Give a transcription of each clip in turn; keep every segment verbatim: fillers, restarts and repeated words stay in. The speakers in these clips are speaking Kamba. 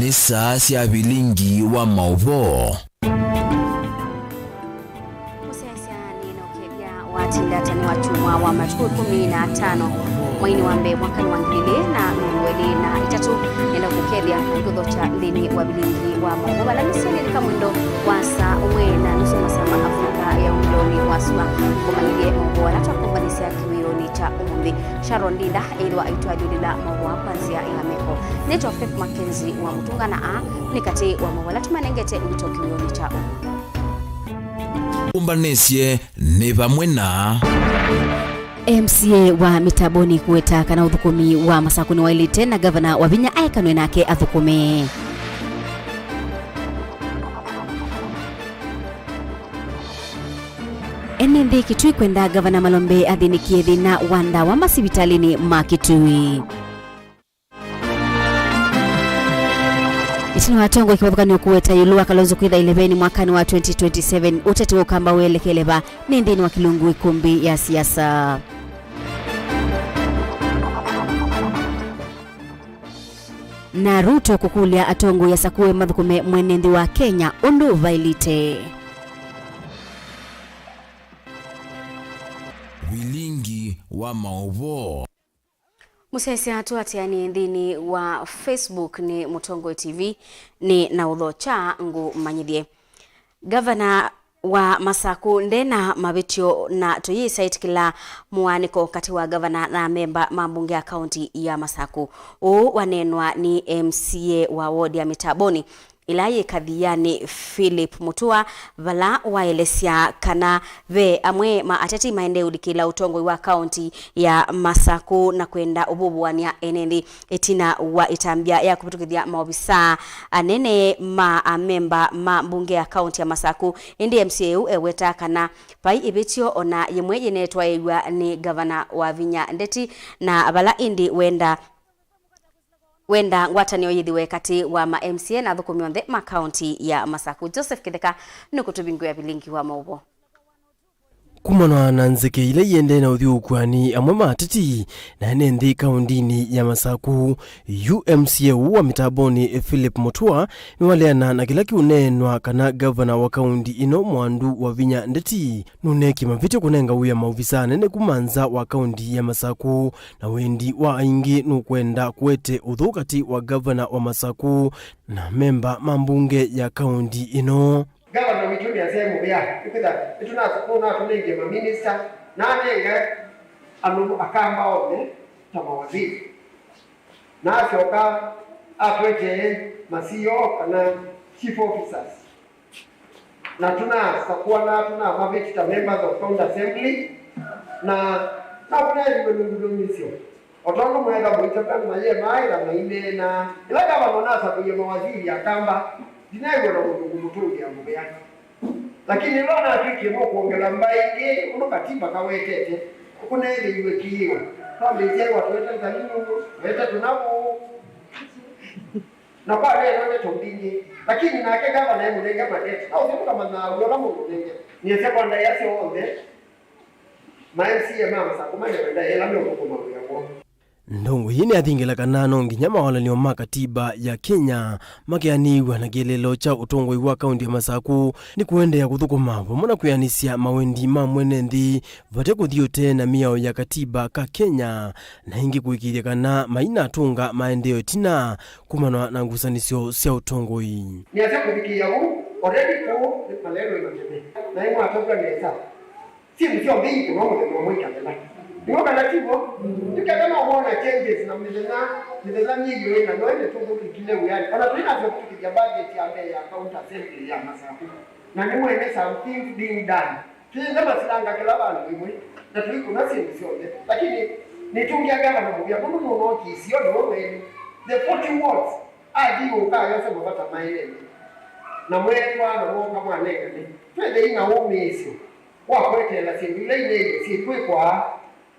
Nĩ saa sya vilingi wa maũvoo. Mũsyaĩĩsya nĩ na ũkethya wa tindatani wa kyumwa wa matukũ ĩkũmi na atano, mweinĩ wa mbee, mwakanĩ wa ngili ilĩ na mĩongo ĩlĩ na itatũ. Nenda kũkethya kũthokya nthĩnĩ wa vilingi wa maũvoo, vala nĩsyaĩlĩka mwendo wa saa ũmwe na nusu masaa ma Afrika ya ũmĩlonĩ wa sua. Kũmanyĩthye maũvoo ala twakũmbanĩsya kĩwĩonĩ kya ũmũnthĩ. Sharon Ndinda ethĩwa aitwalyũlĩla maũvoo kwa nzĩa ya meko. Nĩtwa Faith Mackenzie wa Mũtunga na aa nĩ katĩ wa maũvoo ala tũmanengete ũito kĩwĩonĩ kya ũmũnthĩ. Ũmbanĩsye nĩ vamwe na M C A wa Mitamboni kũweta kana ũthũkũmi wa Masakũ nĩwaĩlĩte na ngavana Wavinya aekanwe nake athũkũme. Ene nthĩ Kitui kwenda ngavana Malombe athĩnĩkie thĩna wa ndawa masivitalĩnĩ ma Kitui. Ĩtina wa atongoi kĩvathũkany'o kũweta ĩũlũ wa Kalonzo kwĩtha ĩleveni mwakanĩ wa twenty twenty-seven, ũteti wa Ũkamba wĩelekele va nĩ nthĩnĩ wa kĩlungu ĩkũmbĩ ya siasa. Na Ruto kũkũlya atongoi asakũe mathũkũme mwene nthĩ wa Kenya ũndũ vaĩlĩte. Vilingi wa maũvoo. Mũsyaĩĩsya tũatĩanĩe nthĩnĩ wa Facebook nĩ Mũtongoi T V, nĩ na ũthokya ngũmanyĩthye. Ngavana wa Masakũ ndena mavĩtyo na tũyĩsa ĩtĩkĩla mũaanĩko katĩ wa ngavana na amemba ma mbunge ya kaunti ya Masakũ. Ũũ waneenwa nĩ M C A wa wodi ya Mitamboni, ĩla yĩ Kathianĩ, Philip Mutua, vala waelesya kana ve amwe ma ateti maendee ũlikĩla ũtongoi wa kaunti ya Masakũ na kwenda ũvũvũanĩa ene nthĩ ĩtina wa ĩtambya ya kũvĩtũkĩthya maovisaa anene ma amemba ma mbunge ya kaunti ya Masakũ. Ĩndĩ M C A ũũ ewetaa kana vai ĩvĩtyo ona yĩmwe yĩneetwaĩw'a nĩ ngavana Wavinya Ndeti, na vala ĩndĩ wenda wenda ngwatanĩo yĩthĩwe katĩ wa ma M C A na athũkũmi onthe ma kaunti ya Masakũ. Joseph Kĩtheka nĩkũtũvingũĩa vilingi wa maũvoo. Kumana na nzeke ila iendee na ũthyũũkw'a nĩ amwe ma ateti na ene nthĩ kaundinĩ ya Masakũ, yu M C A ũũ wa Mitamboni Philip Mutua nĩwaleana na kĩla kĩũneenwa kana ngavana wa kaundi ĩno Mwandu Wavinya Ndeti nũneekie mavĩtyo kũnenga wĩa maovisaa anene kuma nza wa kaundi ya Masakũ. Na wendi wa aingĩ nũkwenda kũete ũthũ katĩ wa ngavana wa Masakũ na memba ma mbunge ya kaũndi ĩno. Ngavana witũ nĩasyae mũvea, nĩkwĩthĩwa nĩtũnatũnengie maminista na anenge andũ Akamba onthe ta mawaziri, na asyoka atũetee ma C O kana chief officers. Na tũnasakũanaa, tũnamavĩtĩ ta members of county assembly, na no tũneeiwe mĩvulũmĩsyo. O tondũ mwetha mũitavya andũ mayĩe maaĩla maineena, ĩla ngavana ũnasakũie mawaziri Akamba, ndineeiwe na mũndũ ngũmũtũngĩa mũvea. Lakini ĩla ũnatw'ĩkie nũkwongela mbaĩ ĩngĩ ũndũ katiba kawetete, kũneethĩiwe kĩĩo. Twambĩĩsyaĩwa tũete nzalinũ, tũete tũnavũ. Na kwa neno ndeto mbingĩ, lakini nake ngavana emũnenge mandate. Na ũsu tũkamanyaa wĩa ũla mũndũ ũnenge. Nĩasya kwa ndaĩa syonthe, ma M C A ma Masakũ mane ndaĩa ĩla meũthũkũma wĩa woo. Ndongoi ĩĩ nĩyathingĩla kana no nginya mawalany'o ma katiba ya Kenya makeanĩĩw'a na kĩeleelo kya ũtongoi wa kaũndi ya Masakũ nĩ kũendeea kũthũkũma vamwe na kwĩanĩsya mawendi ma mwene nthĩ vate kũthi ũtee na mĩao ya katiba ka Kenya, na ĩngĩ kũĩkĩĩthya kana mainatũnga maendeeo ĩtina kumana na ngusanĩsyo sya ũtongoi. Nĩasya kũvikĩĩa ũu, already kũũ nĩ malelwe matene, na nĩmwatavw'a nesa. Syĩndũ syonthe ikũnwa mũthenya ũmwe ikathela. Nĩw'o kana ti w'o? Nĩkenda no wona changes na mĩthenya, mĩthenya myĩio ĩna, no ĩndĩ tũthũkĩkile wĩanĩ. Ona tũinasya kũvikĩthya budget ya mbee ya county assembly ya Masakũ. Na nĩ mwene some things being done. Twĩĩthe masilanga kĩla vandũ ĩmwe, na tũikũna syĩndũ syonthe. Lakini nĩtũngĩa ngavana mũvea, nũndũ nũnookie isio nĩwe mwene. The forty wards, athiũũka ayosya mavata maenene. Na mweetwa na mooka mwanengane. Twethei na wũmĩĩsyo wa kweteela syĩndũ ila ineeie syĩkwĩkwa,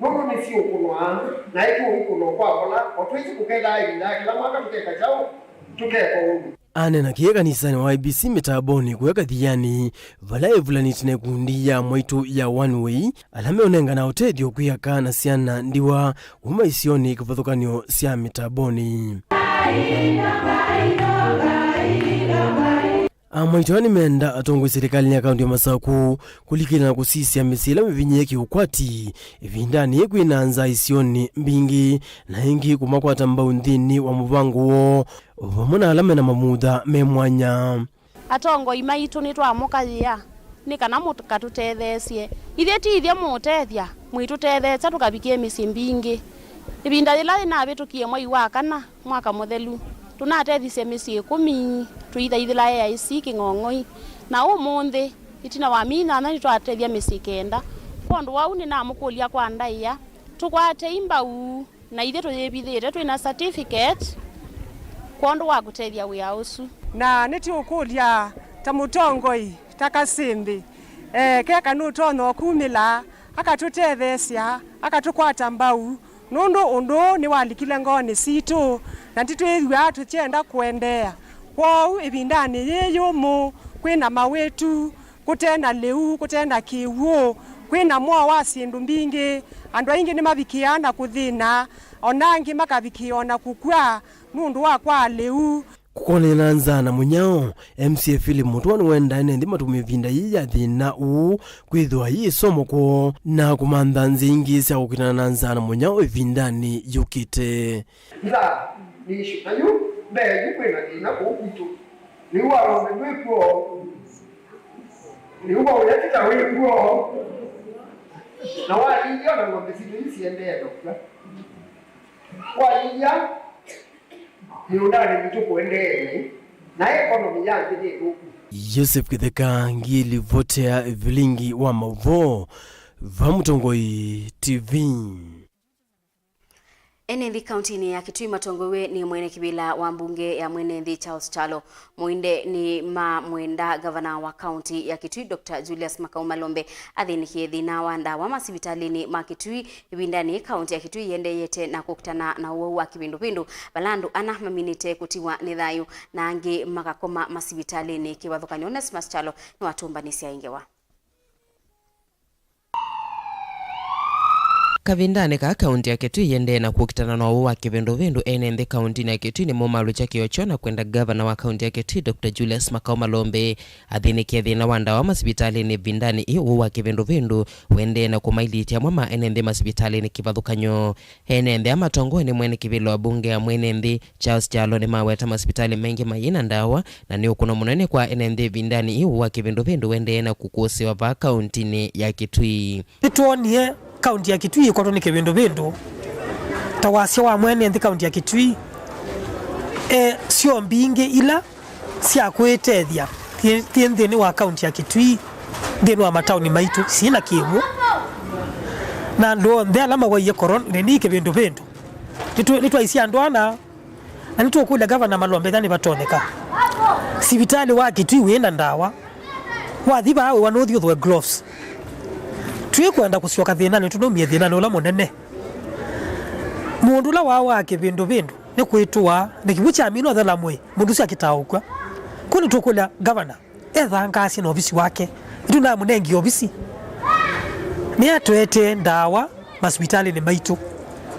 nũndũ nĩsiũkũnwa, na ĩtũũikũnwa kwa mbola, o twĩsĩ kũkethaa ĩvinda ya kĩla mwaka tũkeka kyaũ? Tũkeka ũndũ. Aneena kĩĩ kanisanĩ wa I B C Mĩtambonĩ kũya Kathianĩ, vala evulanĩtye na ĩkundi ya mwaitũ ya One Way, ala meũnengana ũtethyo kwĩ aka na syana ndiwa kuma isionĩ kĩvathũkany'o sya Mĩtambonĩ. Amaitũ aa nĩmenda atongoi silikalĩnĩ ya kaũntĩ ya Masaku kũlikĩlana na kũsisya mĩsyĩ ĩla mĩvinyĩĩe kĩũkwati ĩvindanĩ yĩĩ kwĩna nzaa isionĩ mbingĩ, na ĩngĩ kũmakwata mbau nthĩnĩ wa mũvango woo, vamwe na ala mena mamutha me mwanya. Atongoi maitũ nĩtwamũkayĩa nĩ kana mũkatũtetheesye. Ithyĩ ti ithyĩ mũũtethya, mwĩtũtetheesya tũkavikĩe mĩsyĩ mbingĩ. Ĩvinda yĩla yĩnavĩtũkie mwei wa kana mwaka mũthelu, tũnatethĩsye mĩsyĩ ĩkũmi, tũithaithĩla A I C Kĩng'ong'oi. Na ũmũnthĩ, ĩtina wa myei nyanya, nĩtwatethya mĩsyĩ kenda. Kwondũ wa ũu, nĩnamũkũlya kwa ndaĩa tũkwatei mbau. Na ithyĩ tũyĩvithĩte twĩ na certificate kwondũ wa kũtethya wĩa ũsu. Na nĩtũũkũlya ta mũtongoi, ta Kasĩmbĩ, eh, keka nũtonya ũkumĩla, akatũtetheesya, akatũkwata mbau, nũndũ ũndũ ũũ nĩwalikile ngoonĩ sitũ, na nĩtwĩthw'aa tũkyenda kũendeea. Kwoou ĩvindanĩ yĩĩ yũmũ, kwĩ na mawĩtu, kũte na lĩu, kũte na kĩw'ũ, kwĩ na mwoo wa syĩndũ mbingĩ. Andũ aingĩ nĩmavikĩaa na kũthĩna, o na angĩ makavikĩĩa o na kũkw'a nũndũ wa kwaa lĩu. Kũkonany'a na nzaa na mũnyao, M C A Philip Mũtũa nĩwendaa ene nthĩ matũmĩe ĩvinda yĩĩ ya thĩna ũũ kwĩthĩwa yĩ ĩsomo kwoo na kũmantha nzĩa ingĩ sya kũkitana na nzaa na mũnyao ĩvindanĩ yũkĩte. Nzaa nĩ issue. Na yu mbee yu kwĩ na thĩna kũu kwitũ. Lĩu wa ng'ombe ndwĩ kw'o. Lĩu wa ũya ti ta wĩ kw'o. Na walilya ona ng'ombe sitũ ii siendee na kũkw'a. Walilya mĩũndanĩ mĩtũ kũendee na economy ya nthĩ nĩ thũku. Joseph Kĩtheka ngĩlivotea vilingi wa maũvoo va Mũtongoi T V. Ene nthĩ kauntinĩ ya Kitui matongoew'e nĩ mwene kĩvĩla wa mbunge ya mwene nthĩ Charles Kyalo. Moinde nĩmamwenda ngavana wa kaunti ya Kitui Doctor Julius Makau Malombe athĩnĩkĩe thĩna wa ndawa masivitalĩnĩ ma Kitui ĩvindanĩ kaunti ya Kitui ĩendeeyete na kũkitana na ũwau wa kĩvĩndũvĩndũ, vala andũ ana maminĩte kũtiwa nĩ thayũ na angĩ makakoma masivitalĩnĩ kĩvathũkany'o. Onesmus Kyalo nĩwatũmbanĩsya ĩ ngewa. Kavindanĩ kaa kaunti ya Kitui ĩendee na kũkitana na ũwau wa kĩvĩndũvĩndũ, ene nthĩ kauntinĩ ya Kitui nĩmaumalũkya kĩo kyoo na kwenda ngavana wa kaunti ya Kitui Doctor Julius Makau Malombe athĩnĩkĩe thĩna wa ndawa masivitalĩnĩ ĩvindanĩ ĩĩ ũwau wa kĩvĩndũvĩndũ ũendee na kũmailĩtya amwe ma ene nthĩ masivitalĩnĩ kĩvathũkany'o. Ene nthĩ aa matongoew'e nĩ mwene kĩvĩla wa mbunge ya mwene nthĩ Charles Kyalo nĩmaweta masivitalĩ maingĩ mayĩ na ndawa, na nĩ ũkũno mũnene kwa ene nthĩ ĩvindanĩ ĩĩ ũwau wa kĩvĩndũvĩndũ ũendee na kũkũsĩwa vaa kauntinĩ ya Kitui. Nĩtwonie kaunti ya Kitui ĩkwatwa nĩ kĩvĩndũvĩndũ ta wasya wa mwene nthĩ kaunti ya Kitui, e, syo mbingĩ ila sya kwĩtethya ti, ti nthĩnĩ wa kaunti ya Kitui, nthĩnĩ wa mataoni maitũ, syĩ na kĩw'ũ. Na andũ onthe ala mawaie korona nĩ kĩvĩndũvĩndũ. Nĩtũ-, nĩtwaisye andũ ana, na nĩtũkũlya Gavana Malombe ethĩwa nĩvatonyeka. Sivitalĩ wa Kitui wĩ na ndawa. Wathi vaa wĩwa nũthi ũthũe gloves. Twĩkwenda kũsyoka thĩnanĩ, tũnũmie thĩnanĩ ũla mũnene. Mũndũ ũla waawa kĩvĩndũvĩndũ nĩ kwĩtũa, na kĩw'ũ kyaminwa ũthela mwĩĩ, mũndũ ũsu akĩtaa ũkw'a. Kwoou nĩtũkũlya Gavana ethangaasye na ovisi wake. Nĩtũnamũnengie ovisi. Nĩatũetee ndawa masivitalĩnĩ maitũ.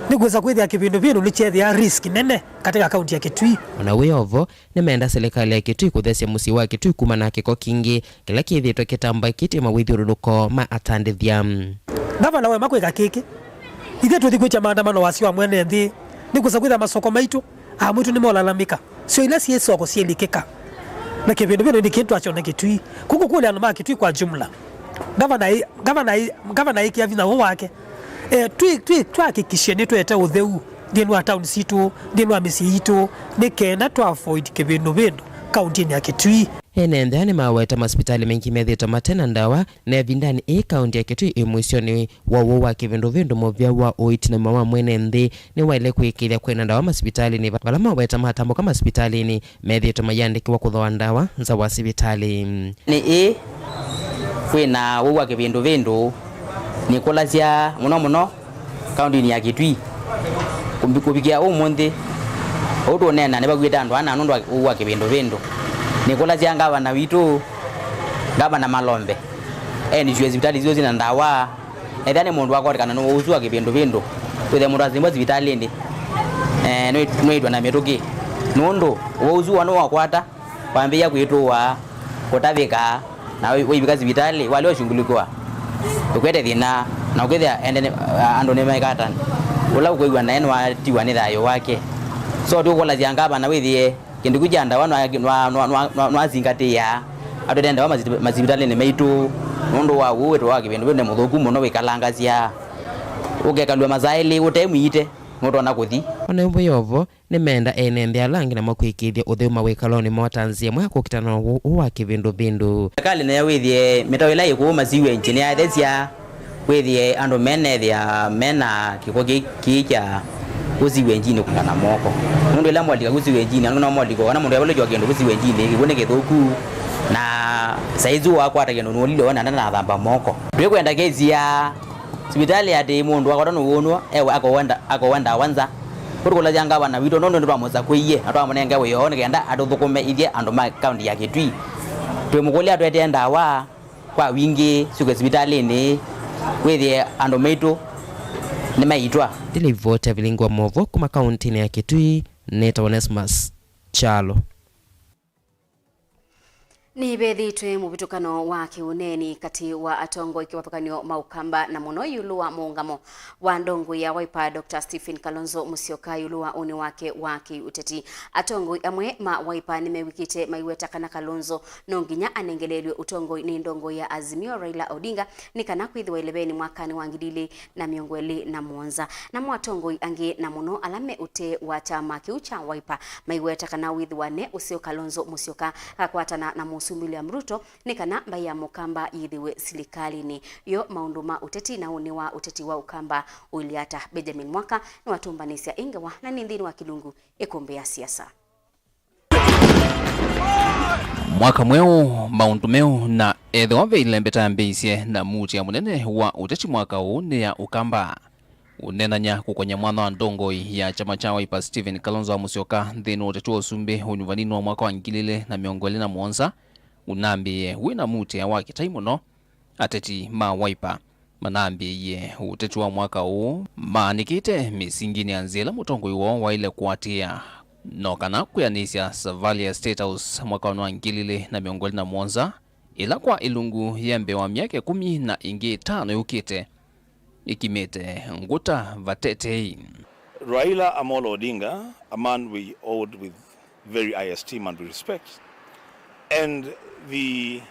Nĩkwĩsa kwĩthĩa kĩvĩndũvĩndũ nĩkyethĩaa risk nene katika kaunti ya Kitui. O na wĩ o vo, nĩmenda silikalĩ ya Kitui kũthesya mũsyĩ wa Kitui kumana na kĩko kingĩ kĩla kĩthĩĩtwe kĩtambaĩkĩtye mawĩthyũlũlũko ma atandĩthya. Ngavana waema kwĩka kĩkĩ, ithyĩ tũthi kwĩkya maandamano wasya wa mwene nthĩ, nĩkwĩsa kwĩthĩa masoko maitũ, amwĩtũ nĩmolalamĩka. Syo ila syĩ soko syĩlikĩka. Na kĩvĩndũvĩndũ nĩ kĩndũ twakyona Kitui. Kũkũ kũlĩ andũ ma Kitui kwa jumla. Ngavana ĩ-, ngavana ĩ-, ngavana ĩkĩa vinya ũũ wake. E, twi-, twi-, twahakikishe nĩtwete ũtheu nthĩnĩ wa taoni sitũ, nthĩnĩ wa mĩsyĩ yitũ, nĩ kenda twa avoid kĩvĩndũvĩndũ kauntinĩ ya Kitui. Ene nthĩ aa nĩmaweta masivitalĩ maingĩ methĩĩtwe mate na ndawa, na ĩvindanĩ ĩĩ kaunti ya Kitui ĩ mũisyonĩ wa ũwau wa kĩvĩndũvĩndũ. Mũvĩa wa ũiiti na ũima wa mwene nthĩ nĩwaĩle kũĩkĩĩthya kwĩ na ndawa masivitalĩnĩ, vala maweta matambũka masivitalĩnĩ methĩĩtwe mayĩandĩkĩwa kũthooa ndawa nza wa sivitalĩ. Nĩ ĩĩ, kwĩ na ũwau wa kĩvĩndũvĩndũ, nĩkũlasya mũno mũno kauntinĩ ya Kitui. Kũmbi-, kũvikĩa ũmũnthĩ, ũu tũũneena nĩvakuĩte andũ ana nũndũ wa ũwau wa kĩvĩndũvĩndũ. Nĩkũlasya ngavana witũ, Ngavana Malombe, eenisye sivitalĩ sitũ syĩ na ndawa. Ethĩwa nĩ mũndũ wakotekana nĩ ũsu wa kĩvĩndũvĩndũ, wĩthĩe mũndũ asimbwa sivitalĩnĩ, eh, nũĩ-, nũĩtwe na mĩtũkĩ. Nũndũ ũwau ũsu wona wakwata, wambĩĩa kwĩtũũa, kũtavĩka, na waivika sivitalĩ, walea ũshungulikiwa, ũkwete thĩna, na ũkĩthĩa ende nĩ, andũ nĩmekata, ũla ũkwĩw'a naĩ nĩwatiwa nĩ thayũ wake. So tũkũlasya ngavana wĩthĩe kĩndũ kĩu kya ndawa nwa-, nwa-, nwa-, nwa-, nwa-, nwazingatĩĩa, atwete ndawa masi-, masivitalĩnĩ maitũ, nũndũ wa ũũ wĩtũ wa kĩvĩndũvĩndũ nĩ mũthũku mũno wĩkalangasya, ũkekalw'a masaa elĩ ũte mwĩite, nũtonya kũthi. Ona ĩvo yovo, nĩmeenda ene nthĩ ala angĩ namo kwĩkĩĩthya ũtheu mawĩkalonĩ moo ta nzĩa ĩmwe ya kũkitana na ũwau ũũ wa kĩvĩndũvĩndũ. Serikali nĩyo wĩthĩe mĩtao ĩla yĩ kũu masiwĩnji nĩyathesya, wĩthĩe andũ menethĩa mena kĩko kĩ-, kĩĩ kya kũsiwĩnjinĩ kũngana moko. Nũndũ ĩla molika kũsiwĩnjinĩ, andũ no molika ona mũndũ evalũkya kĩndũ kũsiwĩnjinĩ, kĩkw'ũ nĩ kĩthũku, na saizi wakwata kĩndũ nũlile wona ndanathamba moko. Twĩkwenda kesi ya sivitalĩ atĩ mũndũ akwatwa nĩ wũnwa, ewe akowenda, akowenda awanza. Kũtũkũlasya ngavana witũ nũndũ nĩtwamũsakũie na twamũnenge wĩoo nĩ kenda atũthũkũme ithyĩ andũ ma kaunti ya Kitui. Twĩmũkũlya atwetee ndawa kwa wingĩ syũke sivitalĩnĩ, wĩthĩe andũ maitũ nĩmaitwa. Ndĩ livoti ya vilingi wa movoo kuma kauntinĩ ya Kitui, nĩtawa Onesmus Kyalo. Nĩvethĩĩtwe mũvĩtũkano wa kĩũneeni katĩ wa atongoi kĩvathũkany'o ma Ũkamba na mũno ĩũlũ wa mũũngamo wa ndongoi ya Wiper Doctor Stephen Kalonzo Musyoka ĩũlũ wa ũnĩ wake wa kĩũteti. Atongoi amwe ma Wiper nĩmew'ĩkĩte maiweta kana Kalonzo no nginya anengeleelw'e ũtongoi nĩ ndongoi ya Azimio Raila Odinga nĩ kana kwĩthĩwa ĩleveni mwakanĩ wa ngili ilĩ na mĩongo ĩlĩ na mũonza. Namo atongoi angĩ na mũno ala me ũtee wa kyama kĩu kya Wiper maiweta kana wĩthĩwa ne ũseo Kalonzo Musyoka akakwatana na Mũsumbĩ William Ruto nĩ kana mbaĩ ya Mũkamba yĩthĩwe silikalĩnĩ. Yo maũndũ ma ũteti na ũnĩ wa ũteti wa Ũkamba ũilyĩ ata? Benjamin Mwaka nĩwatũmbanĩsya ĩ ngewa na nĩ nthĩnĩ wa kĩlungu ĩkũmbĩ ya siasa. Mwaka mweũ, maũndũ meũ, na ethĩwa ve ilembeta yambĩĩisye na muutĩa mũnene wa ũteti mwaka ũũ nĩ ya Ũkamba. Ũneenany'a kũkony'a mwana wa ndongoi ya kyama kya Wiper Stephen Kalonzo wa Musyoka nthĩnĩ wa ũteti wa ũsumbĩ ũnyuvanĩnĩ wa mwaka wa ngili ilĩ na mĩongo ĩlĩ na mũonza ũnambĩĩe wĩ na muutĩa wa kĩtai mũno. Ateti ma Wiper manambĩĩie ũteti wa mwaka ũũ maanĩkĩte mĩsinginĩ ya nzĩa ĩla mũtongoi woo waĩle kũatĩĩa, no kana kwĩanĩsya savalĩ ya State House mwakanĩ wa ngili ilĩ na mĩongo ĩlĩ na mũonza, ĩla kwa ĩlungu yĩ mbee wa myaka ĩkũmi na ĩngĩ ĩtano yũkĩte ĩkimĩte ngũta vatetei. Raila Amolo Odinga, a man we hold with very high esteem and respect, and the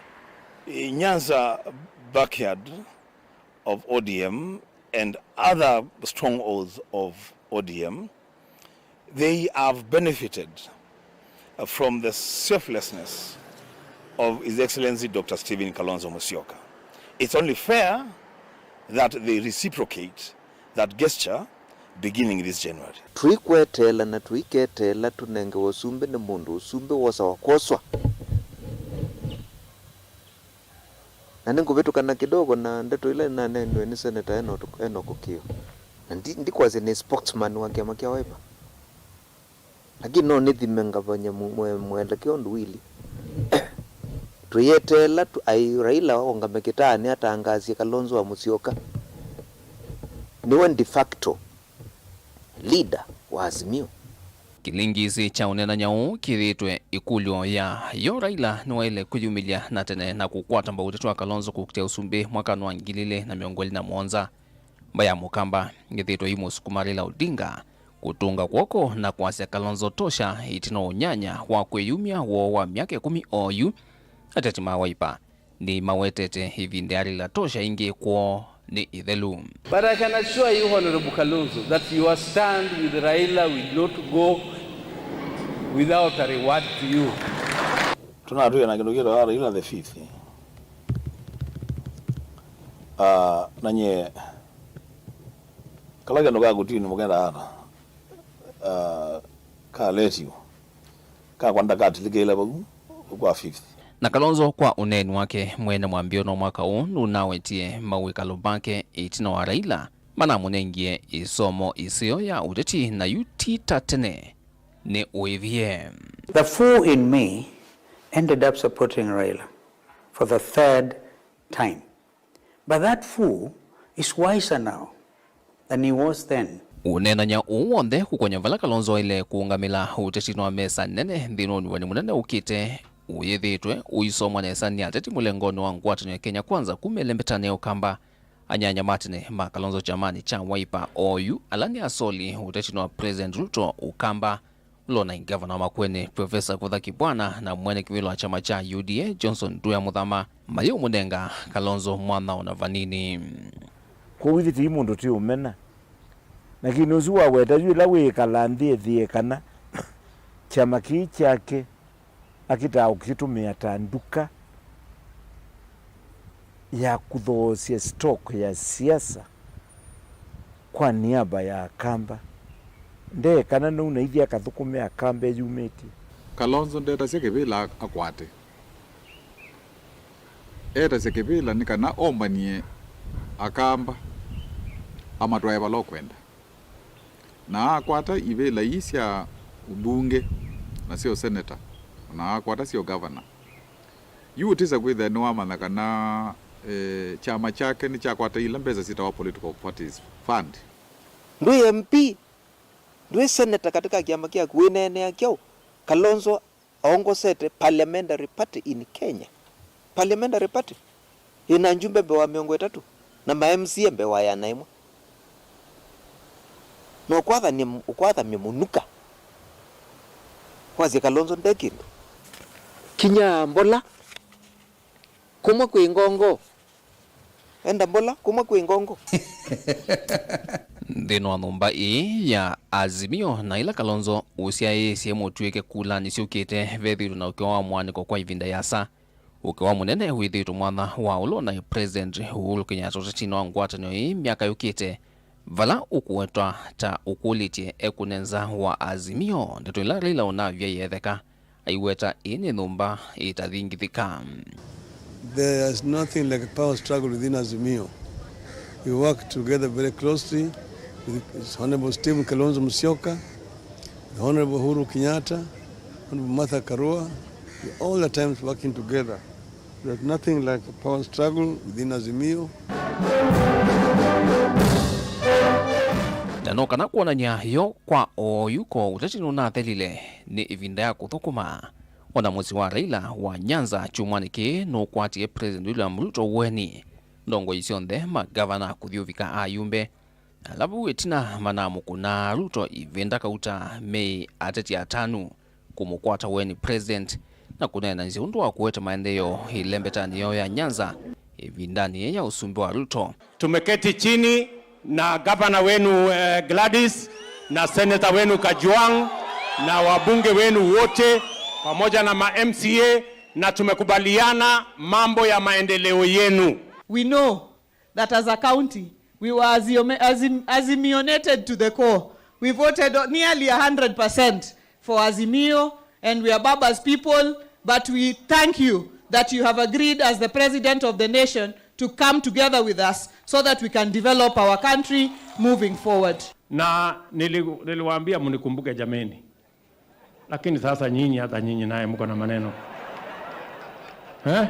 eh, Nyanza backyard of O D M and other strongholds of O D M, they have benefited uh, from the selflessness of His Excellency Doctor Stephen Kalonzo Musyoka. It's only fair that they reciprocate that gesture beginning this January. Tũikweteela na tũiketeela tũnengewe ũsumbĩ nĩ mũndũ ũsumbĩ wosawa kwoswa. Na nĩngũvĩtũkana kidogo na ndeto ila nĩnaneenwe nĩ Senator Enoch, Enoch Kĩo. Na ndi, ndikwasya nĩ spokesman wa kĩama kya Wiper. Lakini no nĩthime ngavany'a mu-, mwe-, mwelekeo ũndũ wili. Tũyeteela tu-, ai Raila aũngame kĩtaanĩ atangaasye Kalonzo wa Musyoka nĩwe de facto leader wa Azimio. Kĩlingisi kya ũneenany'a ũũ kĩthĩĩtwe ĩkũlyo ya yo Raila nĩwaĩle kwĩyumĩlya na tene na kũkwata mbau ũteti wa Kalonzo kũkitĩa ũsumbĩ mwakanĩ wa ngili ilĩ na mĩongo ĩlĩ na mũonza. Mbaĩ ya Mũkamba yĩthĩĩtwe ĩimũsukuma Raila Odinga kũtũnga kw'oko na kwasya Kalonzo tosha ĩtina wa ũnyanya wa kwĩyumya woo wa myaka ĩkũmi oyu. Ateti ma Wiper nĩmawetete ĩvinda ya Raila tosha ĩngĩ kwoo nĩ ĩthelu. But I can assure you, Honorable Kalonzo, that your stand with Raila will not go without a reward to you. Tũnatwĩe na kĩndũ kĩtawa Raila the fifth. Ah, na nyie, kala kĩndũ ka kũtini mũkenda ata, ah, ka letio, kakwa ndakatilikĩle vau kwa fifth. Na Kalonzo kwa ũneeni wake mwene mwambĩĩo no mwaka ũũ nũnawetie mawĩkalo make ĩtina wa Raila manamũnengie ĩsomo ĩseo ya ũteti na yu ti ta tene. Nĩ ũĩvie. The fool in me ended up supporting Raila for the third time. But that fool is wiser now than he was then. Ũneenany'a ũũ w'onthe kũkwany'a vala Kalonzo aĩle kũũngamĩla ũtetinĩ wa mesa nene nthĩnĩ wa ũnyuvani mũnene ũkĩte, ũyĩthĩĩtwe ũisomwa nesa nĩ ateti mũlengonĩ wa ngwatanĩo ya Kenya Kwanza kuma ĩlembetanĩ ya Ũkamba, anyanya ma tene ma Kalonzo kyamani kya Wiper, oyu ala nĩ asoli ũtetinĩ wa President Ruto Ũkamba, ũla ũnaĩ ngavana wa Makueni Professor Kivutha Kibwana na mwene kĩvĩla wa kyama kya U D A Johnson Nduya Muthama mayĩũmũnenga Kalonzo mwanya o na vanini. Kwoou ithyĩ tũi mũndũ tũiũmena, lakini ũsu waweta yu ĩla wĩĩkala nthĩ ethĩe kana kyama kĩĩ kyake akĩtaa ũkĩtũmĩa ta nduka ya kũthoosya stock ya siasa kwa niaba ya Akamba. Ndee kana nũu na ithyĩ akathũkũme Akamba eyumĩtye. Kalonzo ndetasya kĩvĩla akwate. Etasya kĩvĩla nĩ kana ombany'e Akamba amatwae vala ũkwenda. Na akwata ivĩla ii sya ũmbunge na sya ũseneta, na akwata sya ũgavana. Yu ũtisa kwĩthĩa nĩwamanya kana, eh, kyama kyake nĩkyakwata ila mbesa syĩtawa political parties fund. Ndwĩ M P, ndwĩ seneta katika kyama kyaku, wĩneenea kyaũ? Kalonzo aongosete parliamentary party in Kenya. Parliamentary party ĩna njumbe mbee wa mĩongo ĩtatũ na ma M C A mbee wa ĩana ĩmwe. Na ũkwatha nĩ, ũkwatha mĩmũnuka. Wasye Kalonzo nde kĩndũ. Kinya mbola. Kumwa kwĩ ngongo. Enda mbola, kumwa kwĩ ngongo. Nthĩnĩ wa nyũmba ĩĩ ya Azimio, na ĩla Kalonzo ũsyaĩĩsye mũtw'ĩke kulanĩ syũkĩte, vethĩĩtwe na ũkĩa wa mwanĩko kwa ĩvinda yasa. Ũkĩa mũnene wĩthĩĩtwe mwanya wa ũla ũnaĩ President Uhuru Kenyatta ũtetinĩ wa ngwatanĩo ĩĩ myaka yũkĩte, vala ũkũwetwa ta ũkũlĩtye ekũnenza wa Azimio, ndeto ila Raila ũnavya iyetheka. Aiweta ĩĩ nĩ nyũmba ĩtathingithĩka. There is nothing like a power struggle within Azimio. We work together very closely with Honorable Stephen Kalonzo Musyoka, the Honorable Uhuru Kenyatta, Honorable Martha Karua. We all the times working together. There's nothing like a power struggle within Azimio. Na no kana kwonany'a yo kwa oyu ko ũteti nũnathelile, nĩ ĩvinda ya kũthũkũma. Ona mũsyĩ wa Raila wa Nyanza kyumwanĩ kĩĩ nũkwatie President William Ruto ũeni. Ndongoi syonthe, magavana kũthi ũvika ayumbe, ala vau ĩtina manamũkũna Ruto ĩvinda kauta meĩ ateti atanu kũmũkwata ũeni President na kũneenanĩsya ũndũ wa kũete maendeeo ĩlembetanĩ yoo ya Nyanza ĩvindanĩ ya ũsumbĩ wa Ruto. Tumeketi chini na gavana wenu, eh, Gladys, na senator wenu Kajwang', na wabunge wenu wote, pamoja na ma M C A, na tumekubaliana mambo ya maendeleo yenu. We know that as a county, we were azime-, azim-, azimionated to the core. We voted nearly a hundred percent for Azimio, and we are Baba's people, but we thank you that you have agreed as the president of the nation to come together with us so that we can develop our country moving forward. Na nili-, niliwaambia mnikumbuke jameni. Lakini sasa nyinyi, hata nyinyi naye mko na maneno. Eh?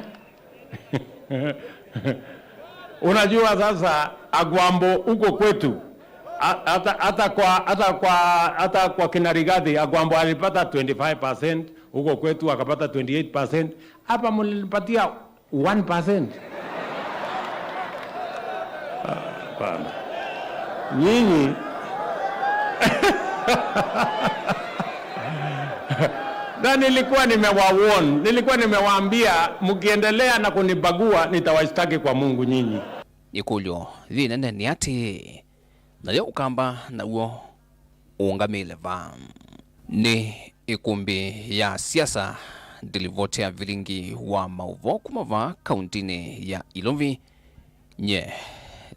Unajua sasa Agwambo huko kwetu, ha-, hata, hata kwa, hata kwa, hata kwa kina Rigathi, Agwambo alipata twenty-five percent, huko kwetu akapata twenty-eight percent. Hapa mlinipatia one percent. Ah, hapana. Nyinyi. Na nilikuwa nimewawarn, nilikuwa nimewaambia, mkiendelea na kunibagua, nitawashtaki kwa Mungu nyinyi. Ĩkũlyo yĩnene nĩ atĩĩ, nayo Ũkamba naw'o ũũngamĩle va? Nĩ ĩkũmbĩ ya siasa ndĩlivotea vilingi wa maũvoo kuma vaa kauntinĩ ya Ilovi. Nye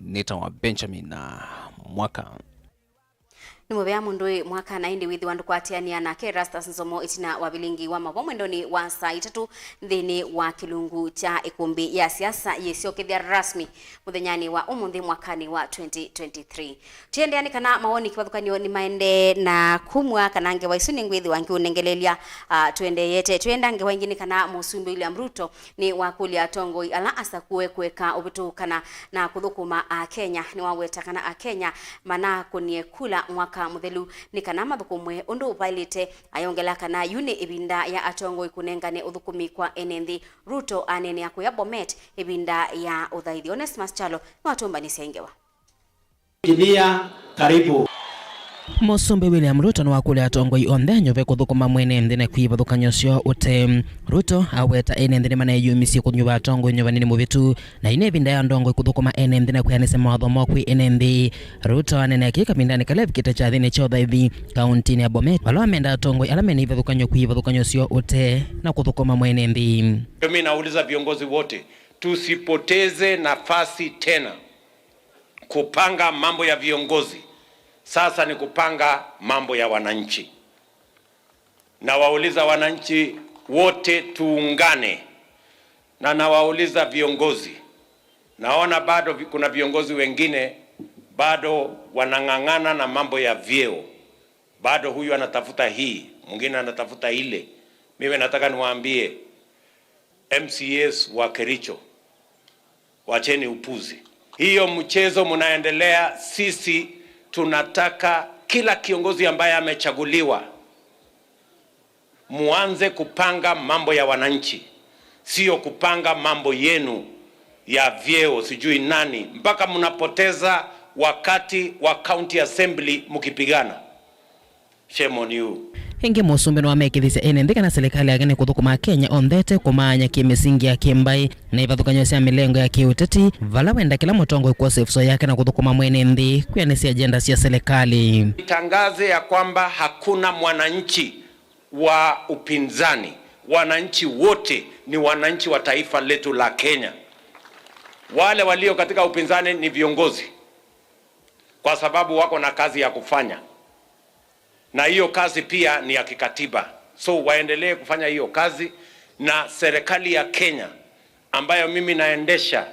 nĩtawa Benjamin Mwaka. Nĩ mũvea mũndũ ĩ mwaka na ĩndĩ wĩthĩwa ndũkwatĩanĩa nake Erastus Nzomo ĩtina wa vilingi wa mavo mwendonĩ wa saa itatũ nthĩnĩ wa kĩlungu kya ĩkũmbĩ ya siasa yĩsyokethya rasmi mũthenyanĩ wa ũmũnthĩ mwakanĩ wa twenty twenty-three. Tũiendeea nĩ kana mawoni kĩvathũkany'o nĩmaendee na kumw'a kana ngewa isu nĩngwĩthĩwa ngiũnengelelya, ah, tũendeete. Twĩenda ngewa ingĩ nĩ kana Mũsumbĩ William Ruto nĩwakũlya atongoi ala asakũe kũeka ũvĩtũkana na kũthũkũma Akenya. Nĩwaweta kana Akenya manakũnie kula mwaka mũthelu nĩ kana mathũkũmwe ũndũ ũvaĩlĩte. Ayongela kana yu nĩ ĩvinda ya atongoi kũnengane ũthũkũmi kwa ene nthĩ. Ruto aneenea kũya Bomet ĩvinda ya ũthaithi. Onesmus Kyalo nĩwatũmbanĩsya ĩ ngewa. Kilia, karibu. Mũsumbĩ William Ruto nĩwakũlya atongoi onthe anyuve kũthũkũma mwene nthĩ na kwĩvathũkany'o syoo ũte. Ruto aweta ene nthĩ nĩmaneyũmisye kũnyuva atongoi nyuvanĩ nĩ mũvĩtu, na yu nĩ ĩvinda ya atongoi kũthũkũma ene nthĩ na kwĩanĩsya mawatho moo kwĩ ene nthĩ. Ruto aneenea kĩĩ kavindanĩ kala evikĩte kyathĩnĩ kya ũthaithi kauntinĩ ya Bomet, vala wamenda atongoi ala mena ivathũkany'o kwĩvathũkany'o syoo ũte na kũthũkũma mwene nthĩ. Mimi nauliza viongozi wote, tusipoteze nafasi tena. Kupanga mambo ya viongozi, sasa ni kupanga mambo ya wananchi. Nawauliza wananchi wote tuungane, na nawauliza viongozi. Naona bado vi-, kuna viongozi wengine bado wanang'ang'ana na mambo ya vyeo. Bado huyu anatafuta hii, mwingine anatafuta ile. Mimi nataka niwaambie M C As wa Kericho, wacheni upuzi. Hiyo mchezo mnaendelea, sisi tunataka kila kiongozi ambaye amechaguliwa, muanze kupanga mambo ya wananchi, sio kupanga mambo yenu ya vyeo sijui nani, mpaka mnapoteza wakati wa county assembly mkipigana. Shame on you. Ĩngĩ Mũsumbĩ nĩwamekĩthisye ene nthĩ kana silikalĩ yake nĩkũthũkũma Akenya onthe ĩtekũmaany'a kĩmĩsingi ya kĩmbaĩ na ivathũkany'o sya mĩlengo ya kĩũteti, vala wenda kĩla mũtongoi kwosa ĩvuso yake na kũthũkũma mwene nthĩ kwĩanĩsya agenda sya silikalĩ. Nitangaze ya kwamba hakuna mwananchi wa upinzani, wananchi wote ni wananchi wa taifa letu la Kenya. Wale walio katika upinzani ni viongozi, kwa sababu wako na kazi ya kufanya. Na hiyo kazi pia ni ya kikatiba. So, waendelee kufanya hiyo kazi, na serikali ya Kenya ambayo mimi naendesha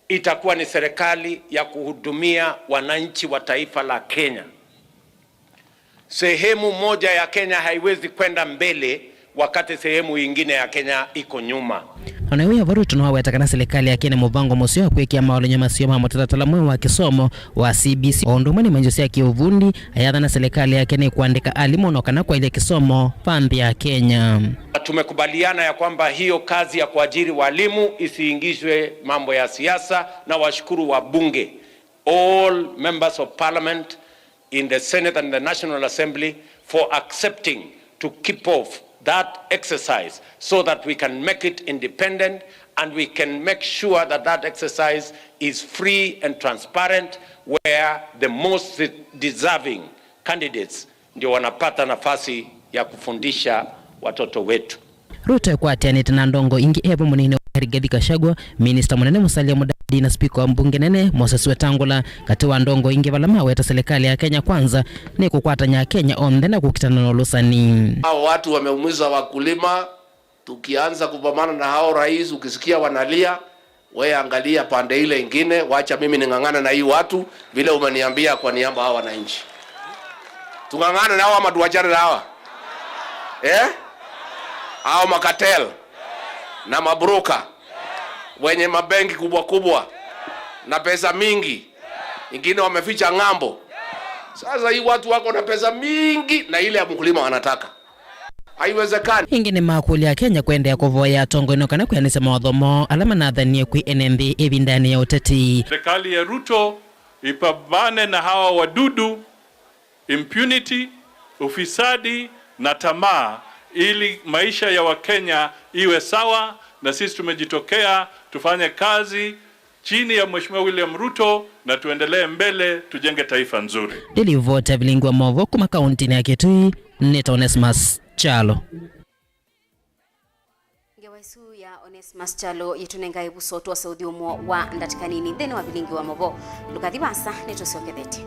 itakuwa ni serikali ya kuhudumia wananchi wa taifa la Kenya. Sehemu moja ya Kenya haiwezi kwenda mbele wakati sehemu ingine ya Kenya iko nyuma. O na yu Ruto nĩwaweta kana silikalĩ yake nĩ mũvango mũseo wa kwĩkĩa maũlany'o maseo ma mũtalatala mweũ wa kĩsomo wa C B C, o ũndũ ũmwe na imanyĩsyo sya kĩũvundi, ayathana silikalĩ yake nĩ kũandĩka alimũ no kana kwaĩlya kĩsomo va nthĩ ya Kenya. Tumekubaliana ya kwamba hiyo kazi ya kuajiri walimu isiingizwe mambo ya siasa, na washukuru wabunge, all members of parliament, in the Senate and the National Assembly for accepting to keep off that exercise so that we can make it independent and we can make sure that that exercise is free and transparent, where the most deserving candidates ndio wanapata nafasi ya kufundisha watoto wetu. Ruto ekwatĩanĩte na ndongo ingĩ e vo mũnini wa Rigathi Gachagua, minista mũnene Musalia Mudavadi na spika wa mbunge nene Moses Wetangula, katĩ wa ndongo ingĩ vala maweta silikalĩ ya Kenya Kwanza nĩ kũkwatany'a Akenya onthe na kũkitana na ũlũsani. Hao watu wameumiza wakulima. Tukianza kupambana na hao, rais, ukisikia wanalia, we angalia pande ile ingine, wacha mimi ning'ang'ane na hii watu vile umeniambia kwa niaba hao wananchi. Tung'ang'ane na hawa ama tuachane na hawa? Eh? Hao makatel na mabroker wenye mabenki kubwa kubwa na pesa mingi, ingine wameficha ng'ambo. Sasa hii watu wako na pesa mingi na ile ya mkulima wanataka. Haiwezekani. Ĩngĩ nĩmakũlya Akenya kũendeea kũvoya atongoi no kana kwĩanĩsya mawatho moo ala manathanie kwĩ ene nthĩ ĩvindanĩ ya ũteti. Serikali ya Ruto ipambane na hawa wadudu, impunity, ufisadi na tamaa, ili maisha ya Wakenya iwe sawa, na sisi tumejitokea tufanye kazi chini ya Mheshimiwa William Ruto na tuendelee mbele, tujenge taifa nzuri. Nĩ livoti ya vilingi wa maũvoo kuma kauntinĩ ya Kitui, nĩ Onesmus Kyalo. Ngewa ĩsu ya Onesmus Kyalo yĩtũnengae ĩvuso twose ũthyũmũo wa ndatĩka nini nthĩnĩ wa vilingi wa maũvoo. Ndũkathi vaasa, nĩtũsyokethetye.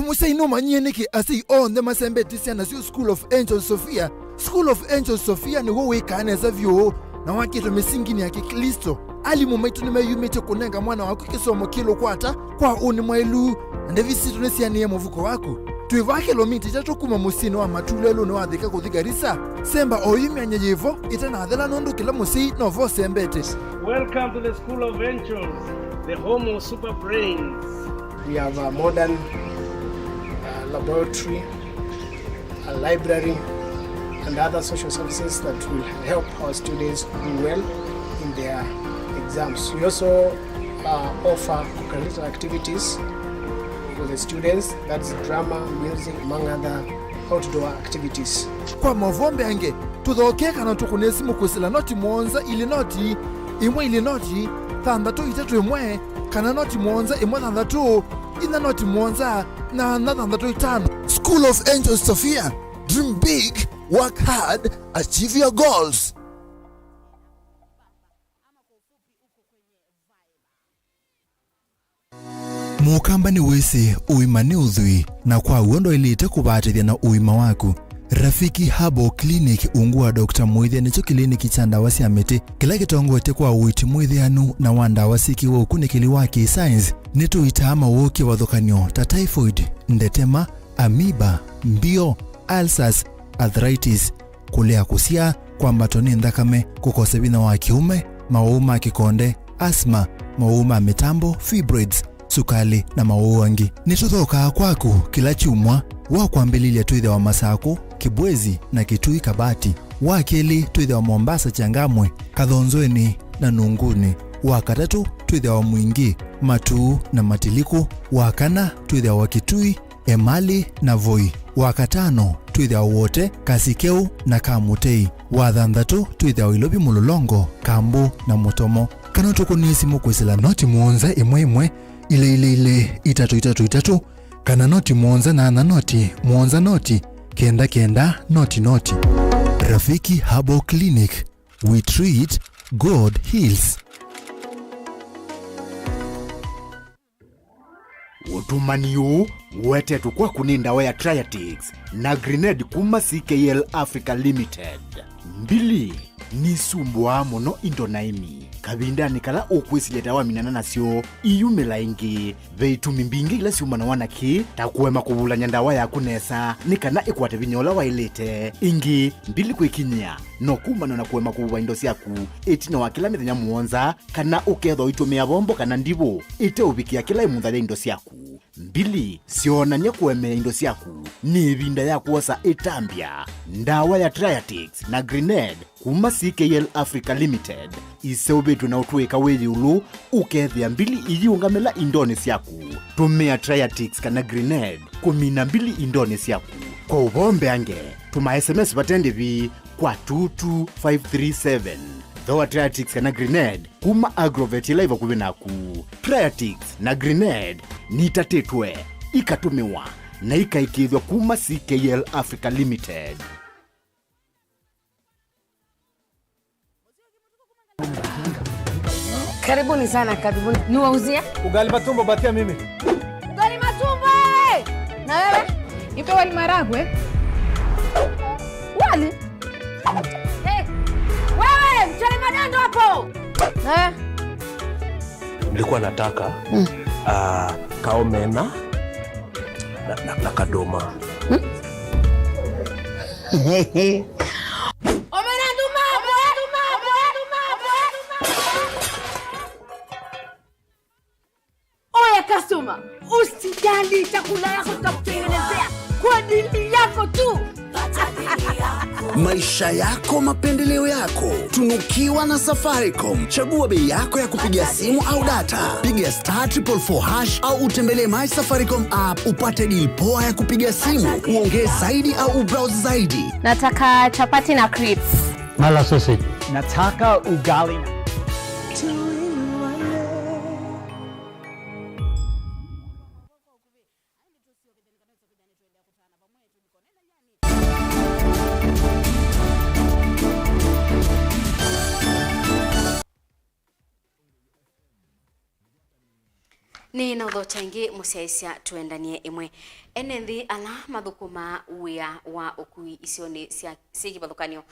Mũsyai nũmanyie nĩkĩ asyai onthe masembetye syana syoo School of Angels Sophia? School of Angels Sophia nĩw'o wĩkaa nesa vyũ na wakĩtwe mĩsinginĩ ya Kĩklĩsto. Alimũ maitũ nĩmeyumĩtye kũnenga mwana waku kĩsomo kĩlũkwata kwa ũnĩ mwaĩlu, na ndevi sitũ nĩsianĩe mũvuko waku. Twĩ vaa kĩlomita itatũ kuma mũsyĩnĩ wa Matu lelũnĩ wa Thika kũthi Garissa. Semba oyu myanya yĩvo ĩtanathela, nũndũ kĩla mũsyai no vo ũsembete. Welcome to the School of Angels, the home of super brains. We have a modern, uh, laboratory, a library, and other social services that will help our students do well in their exams. We also, uh, offer co-curricular activities for the students, that's drama, music, among other outdoor activities. Kwa maũvoo mbeange, tũthokee kana tũkũnĩe simũ kwĩsĩla noti mũonza ilĩ noti ĩmwe ilĩ noti thanthatũ itatũ ĩmwe, kana noti mũonza ĩmwe thanthatũ inya noti mũonza nyanya thanthatũ itano. School of Angels Sophia, dream big, work hard, achieve your goals. Mũkamba nĩwĩsĩ ũima nĩ ũthwii, na kwa w'o ndwaĩlĩte kũvatĩthya na ũima waku. Rafiki Herbal Clinic ungu wa Doctor Mwĩthĩa nĩkyo kĩliniki kya ndawa sya mĩtĩ kĩla kĩtongoetye kwa ũiiti mwĩthĩanu na wa ndawa syĩkĩwe ũkunĩkĩli wa kĩ-science. Nĩtũitaa mawoo kĩvathũkany'o ta typhoid, ndetema, amoeba, mbio, ulcers, arthritis, kũlea kũsyaa, kwambatwa nĩ nthakame, kũkosa vinya wa kĩũme, mawau ma kĩkonde, asthma, mawau ma mĩtambo, fibroids, sukalĩ, na mawau angĩ. Nĩtũthokaa kwaku kĩla kyumwa. Wa kwambĩlĩlya twĩthĩawa Masakũ, Kĩbwezi, na Kitui Kabati. Wa kelĩ twĩthĩawa Mombasa Changamwe, Kathonzweni, na Nunguni. Wa katatũ twĩthĩawa Mwingi, Matuu, na Matilikũ. Wa kana twĩthĩawa Kitui, Emali, na Voi. Wa katano twĩthĩawa Wote, Kasikeu, na Kamutei. Wa thanthatũ twĩthĩawa Ilovi Mũlolongo, Kambu, na Mũtomo. Kana tũkũnĩe simũ kwĩsĩla noti mũonza ĩmwe ĩmwe, ilĩ ilĩ ilĩ, itatũ itatũ itatũ, kana noti mũonza nyanya noti, mũonza noti, kenda kenda, noti noti. Rafiki Herbal Clinic, we treat, God heals. Ũtũmani ũũ ũetetwe kwaku nĩ ndawa ya Triatix na Grenade kuma C K L Africa Limited. Mbili nisumbũaa mũno indo na ĩmi. Kavindanĩ kala ũkwĩsilya ta waminana nasyo, iyumĩla ĩngĩ. Ve itumi mbingĩ ila syumanawa na kĩĩ, ta kũema kũvulany'a ndawa yaku nesa nĩ kana ĩkwate vinya ũla waĩlĩte. Ĩngĩ, mbili kwĩkinyĩa no kumana na kũema kũvuva indo syaku ĩtina wa kĩla mĩthenya mũonza, kana ũkethwa ũitũmĩa vombo kana ndivũ ĩteũvikĩa kĩla ĩmutha ya indo syaku. Mbili syoonany'a kũemea indo syaku, nĩ ĩvinda ya kwosa ĩtambya. Ndawa ya Triatix na Grenade kuma C K L Africa Limited iseũvĩtw'e na ũtũĩka wĩ ĩũlũ, ũkethĩa mbili iyiũngamĩla indonĩ syaku. Tũmĩa Triatix kana Grenade kũmina mbili indonĩ syaku. Kwa ũvoo mbeange, tũma S M S vate ndĩvi kwa two two five three seven. Thooa Triatix kana Grenade kuma Agrovet ĩla ĩ vakuvĩ naku. Triatix na Grenade nitatĩtwe, ikatũmĩwa, na ikaĩkĩĩthw'a kuma C K L Africa Limited. Karibuni sana, karibuni. Niwauzie? Ugali matumbo, patia mimi. Ugali matumbo, eh! Na wewe? Nipe wali maragwe. Wali? Eh, wewe, mchele madondo hapo. Eh? Nilikuwa nataka, ah, kaomena na, na, na kadoma. Omena nduma, omena nduma, omena nduma, omena nduma. Oya customer, usijali, chakula yako tutakutengenezea kwa dili yako tu. Maisha yako, mapendeleo yako. Tunukiwa na Safaricom. Chagua bei yako ya kupiga simu au data. Piga star triple four hash au utembelee My Safaricom app upate deal poa ya kupiga simu, uongee zaidi au ubrowse zaidi. Nataka chapati na crips. Mala sausage. Nataka ugali na Nĩ na ũthokya ĩngĩ mũsyaĩĩsya twendanie ĩmwe. Ene nthĩ ala mathũkũmaa wĩa wa ũkui isionĩ sya syĩ kĩvathũkany'o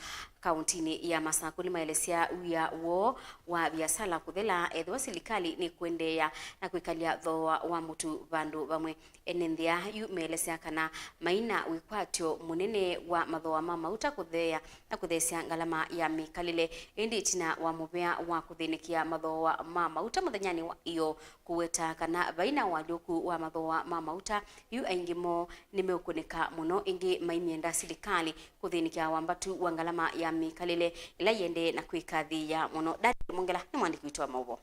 kaũntinĩ ya Masakũ nĩmaelesya wĩa woo wa viasala kũthela ethĩwa silikalĩ nĩkũendeea na kwĩkalya thooa wa mũtu vandũ vamwe. Ene nthĩ aa yu meelesya kana maina wĩkwatyo mũnene wa mathooa ma mauta kũtheea na kũtheesya ngalama ya mĩkalĩle. Ĩndĩ ĩtina wa mũvea wa kũthĩnĩkĩa mathooa ma mauta mũthenyanĩ wa ĩyoo, kũweta kana vai na ũalyũku wa mathooa ma mauta, yu aingĩ moo nĩmeũkũnĩka mũno, ĩngĩ maimyenda silikalĩ kũthĩnĩkĩa wambatu wa ngalama ya mĩkalĩle ĩla ĩendee na kwĩkathĩĩa mũno. Daniel Mwongela nĩ mwandĩki witũ wa maũvoo.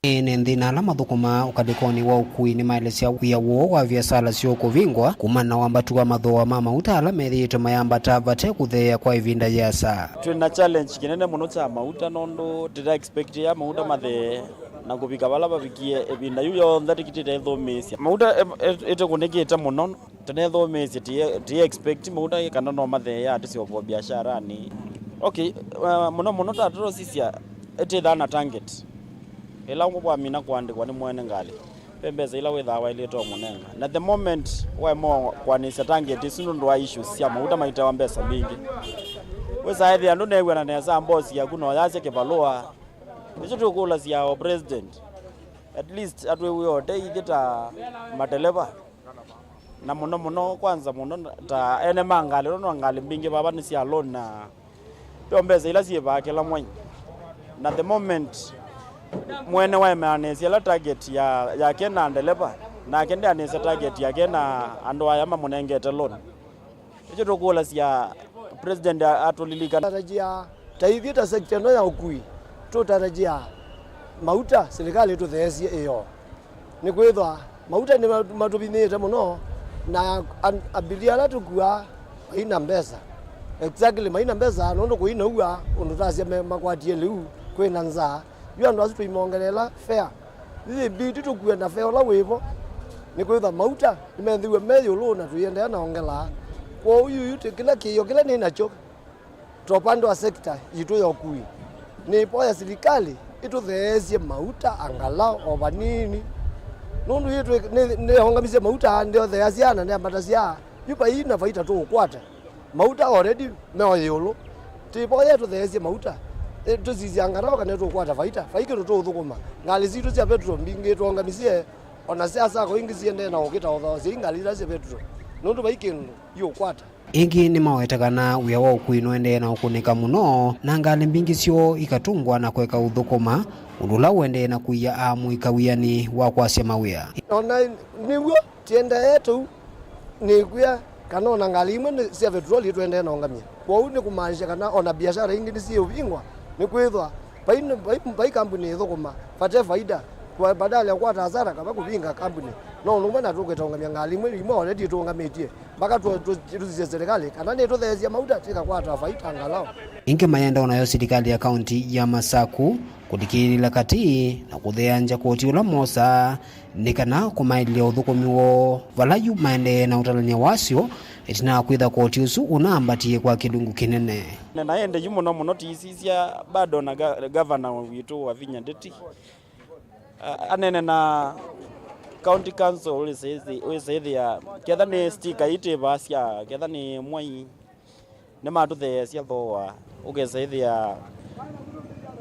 Ene nthĩ na ala mathũkũmaa ũkalĩkonĩ wa ũkui nĩmaelesya wĩa woo wa viasala syoo kũvingwa kumana na wambatu wa mathooa ma mauta ala methĩĩtwe mayambata vate kũtheea kwa ĩvinda yĩasa. Twĩ na challenge kĩnene mũno kya mauta, nũndũ tũta expect ya mauta mathee na kũvika vala vavikie. Ĩvinda yu yonthe tũkitĩte ĩthũmĩĩsya mauta ĩtũkũnĩkĩte mũno. Tũnethũmĩĩsye, tũi expect mauta kana no matheea tũsyovo biasharanĩ. Okay, uh, mũno mũno tata tũsisya ĩtĩthaa na target. Ĩla wamina kũandĩkwa nĩ mwene ngalĩ, ve mbesa ila wĩthaa waĩlĩte ũmũnenga. Na the moment waema kwanĩsya target ĩsu nũndũ wa issues sya mauta maitawa mbesa mbingĩ, wĩsaa ĩthĩa ndũneew'ana nesa boss yaku na ũyasya kĩvalũa. Nĩkyo tũkũlasya o president, at least atwĩw'e ũteithye ta mateleva. Na mũno mũno, kwanza mũno ta ene ma ngalĩ, nũndũ ngalĩ mbingĩ vava nĩ sya loan, na ve mbesa ila syĩ vaa kĩla mwei. Na the moment mwene waemeanĩsya ĩla target ya, yake na ndeleva, nake ndeanĩsya target yake na andũ aya mamũnengete loan. Nĩkyo tũkũlasya President a-, atũlilikana. Tarajia ta ithyĩ ta sector ĩno ya ũkui, tũtarajia mauta silikalĩ ĩtũtheesye ĩyoo. Nĩkwĩthwa mauta nĩmatũvinyĩĩte mũno, na an-, abiria ala tũkuaa maina mbesa. Exactly, maina mbesa, nũndũ kũinaua ũndũ tasya me-, makwatie lĩu, kwĩna nzaa. Yu andũ asu tũimongelela fare. Yĩmbĩti tũkue na fare ũla wĩvo, nĩkwĩthwa mauta nĩmethĩwe me ĩũlũ na tũiendeea na ongelaa. Kwoou yu, yu tĩ-, kĩla kĩĩo kĩla nĩ nakyo, ta upande wa sector yitũ ya ũkui, nĩĩvoya silikalĩ ĩtũtheesye mauta angalau o vanini. Nũndũ yĩtwĩ-, nĩ-, nĩyaũngamisye mauta, nĩyotheeasya na nĩyambatasya, yu vai na vaita tũũkwata. Mauta already me o ĩũlũ. Tĩvoya ĩtũtheesye mauta, ĩ, tũsisye angalau kana tũkwata vaita. Vai kĩndũ tũũthũkũma. Ngalĩ sitũ sya petro mbingĩ tũũngamisye, o na sya sako ingĩ siendee na ũkĩta ũthaũsya i ngalĩ ila sya petro. Nũndũ vai kĩndũ iũkwata. Ĩngĩ nĩmaweta kana wĩa wa ũkui nũendee na ũkũnĩka mũno, na ngalĩ mbingĩ syoo ikatũngwa na kũeka ũthũkũma, ũndũ ũla ũendee na kũia aamũika wĩanĩ wa kwasya mawĩa. O na nĩw'o, tiendae tũu nĩkwĩa kana o na ngalĩ imwe nĩ sya vetuloli tũendee na ũngamya. Kwoou nĩ kũmaanisya kana o na biashara ingĩ nĩsyĩũvingwa, nĩkwĩthwa vai, vai, vai kambuni ĩthũkũma vate faida, kwa badala ya kũkwata hasara kana kũvinga kambuni, no ũndũ ũmwe na tũkwĩta ũngamya ngalĩ imwe, imwe already tũũngamĩtye, mpaka tũ-, tũ-, tũsisye silikalĩ kana nĩtũtheesya mauta tĩkakwata faida angalau. Ĩngĩ mayenda o nayo silikalĩ ya kaunti ya Masaku kũlikĩlĩla katĩ na kũtheeangya koti ũla mosaa nĩ kana kũmaĩlya ũthũkũmi woo, vala yu maendee na ũtalany'a wasyo ĩtina wa kwĩtha koti ũsu ũnaambatie kwa kĩlungu kĩnene. Na ĩndĩ yu mũno mũno tũisisya bado na ga-, gavana witũ Wavinya Ndeti, a-, anene na county council, wĩsĩthĩ-, wĩsĩthĩa ketha nĩ sticker itĩvasya, ketha nĩ mwai, nĩmatũtheeasya thooa, ũkesa ĩthĩa,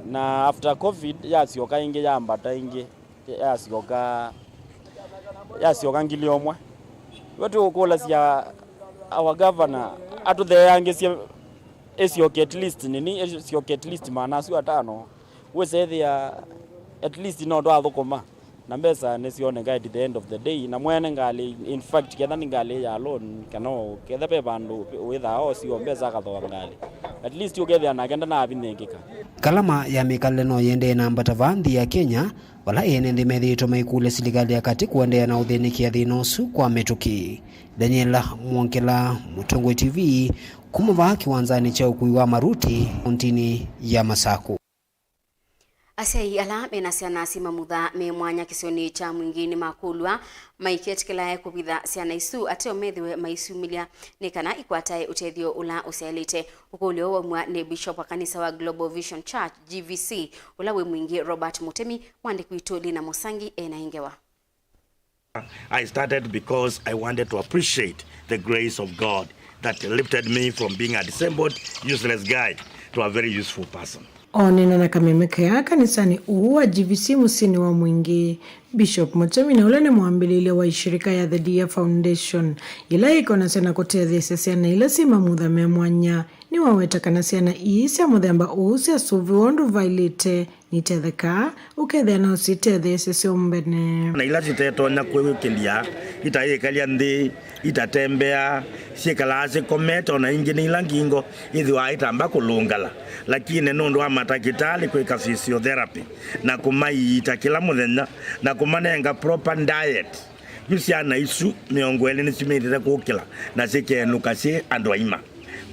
na after covid yasyoka ĩngĩ, yambata ĩngĩ, yasyoka, yasyoka ngili ũmwe. We tũkũlasya our governor atũtheeangĩsye ĩsyoke at least nini, ĩsyoke at least maana asu atano, wĩsethĩa at least no twathũkũma. Na mbesa nĩsyoneka at the end of the day, na mwene ngalĩ, in fact, ketha nĩ ngalĩ ya loan, kana o, ketha ve vandũ wĩthaa osio mbesa akathooa ngalĩ, at least ũkethĩa nake ndanavinyĩkĩka. Ngalama ya mĩkalĩle no yĩendee na mbata vaa nthĩ ya Kenya, vala ene nthĩ methĩĩtwe maikũlya silikalĩ ya katĩ kũendeea na ũthĩnĩkĩa thĩna ũsu kwa mĩtũkĩ. Daniela Mwongela, Mũtongoi T V, kuma vaa kĩwanzanĩ kya ũkui wa Maruti, kauntinĩ ya Masaku. Asyai ala mena syana syĩ mamutha me mwanya kĩsionĩ kya Mwingĩ nĩmakũlw'a maiketĩkĩlae kũvitha syana isu ateo methĩwe maisyumĩlya nĩ kana ikwatae ũtethyo ũla ũsyaĩlĩte. Ũkũlyo waumw'a nĩ Bishop wa kanisa wa Global Vision Church, G V C, ũla wĩ Mwingĩ, Robert Mũtemi. Mwandĩki witũ Lina Mũsangi ena ĩngewa. I started because I wanted to appreciate the grace of God that lifted me from being a disabled, useless guy to a very useful person. Onena na kameme kea kanisanĩ ũũ wa G V C mũsyĩnĩ wa Mwingĩ, Bishop Mũtemi, na ũla nĩ mwambĩlĩlya wa ishirika ya The Dear Foundation, ĩla ĩkonasya na kũtetheesya syana ila syĩ mamutha me mwanya. Nĩwaweta kana syana ii sya mũthemba ũũ syasũvĩwa ũndũ vaĩlĩte nitethekaa, ũkethĩa no sitetheesye syo mbene. Na ila sitetonya kwĩkĩlya, itayĩkalya nthĩ, itatembea, syĩkalaa sikomete, ona ingĩ nĩ ila ngingo ithĩwaa itamba kũlũngala. Lakini nũndũ wa matakĩtalĩ kwĩka physiotherapy na kũmaiita kĩla mũthenya na kũmanenga proper diet, yu syana isu mĩongo ĩlĩ nĩsyumĩlĩte kũkĩla na syĩkenũka syĩ andũ aima.